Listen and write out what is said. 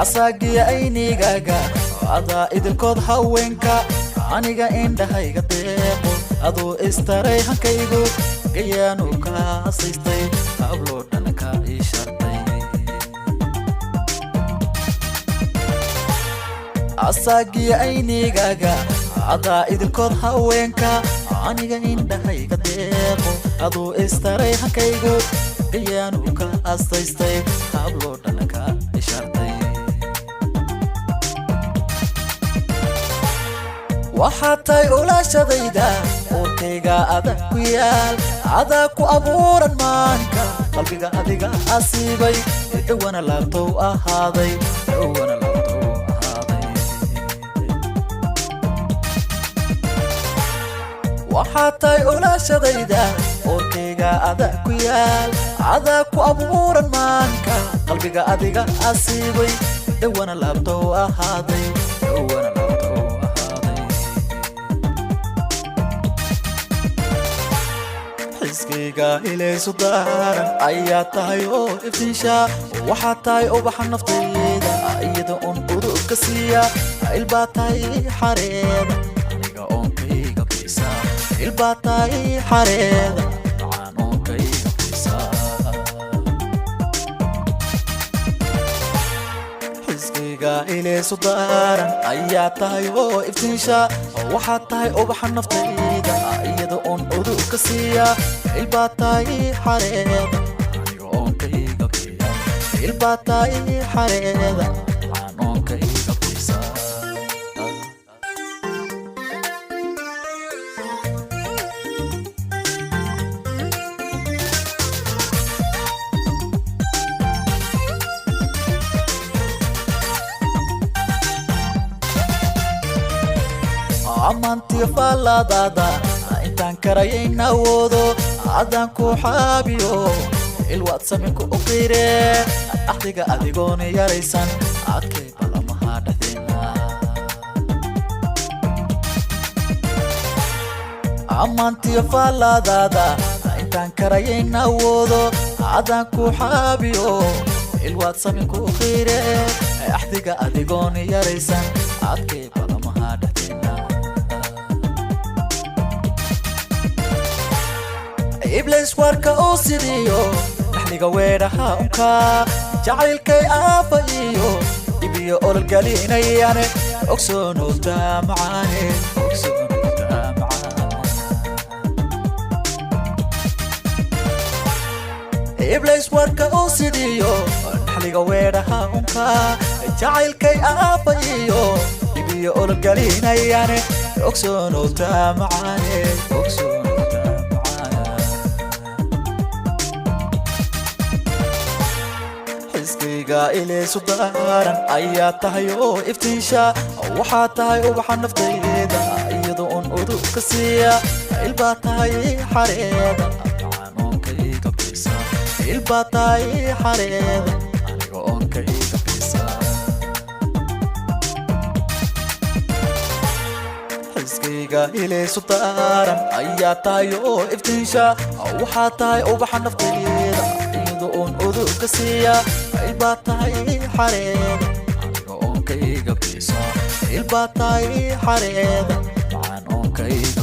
Asaagiya aynigaaga, adaa idilkood haweenka, aniga indhahayga deeqo, aduu istaray hankaygu, gayaanu kaasaystay, habloo dhan ka ishartay. Asaagiya aynigaaga, adaa idilkood haweenka, aniga indhahayga deeqo, aduu istaray hankaygu, gayaanu ka astaystay, habloo dhan ka ishartay. Waxaad tahay ulaashadayda, uurkayga adag ku yaal, adaa ku abuuran maanka, qalbiga adiga asiibay, dhawana laabtow ahaaday, dhawana laabtow ahaaday. Waxaad tahay ulaashadayda, uurkayga adag ku yaal, adaa ku abuuran maanka, qalbiga adiga asiibay, dhawana laabtow ahaaday, dhawana laabtow ahaaday. Xiskayga ilaysu daaran ayaa tahay oo iftiisha, waxaad tahay ubaxa naftayda, iyada un udubka siiya, ilbaa tahay xareeda, aniga oonkayga biisa, ilbaa tahay xareeda, macaan oonkayga biisa. Xiskayga ilaysu daaran ayaa tahay oo iftiisha, waxaad tahay ubaxa naftayda, iyada un udubka siiya, ilbaa tahay xareeda, aniga oonkayga biya, ilbaa tahay xareeda, macaan oonkayga biisa. Ammaantiyo faalladaada intaan karayayn awoodo, adaan ku xaabiyo, ilwaad saminku u qiire, axdiga adigoona yaraysan, adkay balamaha dhexdeena. Ammaantiyo faalladaada intaan karayayn awoodo, adaan ku xaabiyo, ilwaad saminku u qiire, axdiga adigoona yaraysan, adkay balamaha dhexdeena. Iblis warka uu sidiyo naxliga weedhaha unka, jacaylkay aabba iyo dhibiyo ololgelinayane, ogsoonowta macaane, ogsoonowta macaan. Iblis warka uu sidiyo naxliga weedhaha unka, jacaylkay aabba iyo dhibiyo ololgelinayane, ogsoonowta macaane, ogsoonowta macaan. Xiskayga ilaysu daaran ayaa tahay oo iftiisha, waxaad tahay ubaxa naftayda, iyada un udubka siiya, ilbaa tahay xareeda, macaan oonkayga biisa, ilbaa tahay xareeda, aniga oonkayga biisa. Xiskayga ilaysu daaran ayaa tahay oo iftiisha, waxaad tahay ubaxa naftayda, iyada un udubka siiya, ilbaa tahay xareeda, aniga oonkayga biisa, ilbaa tahay xareeda, macaan oonkayga.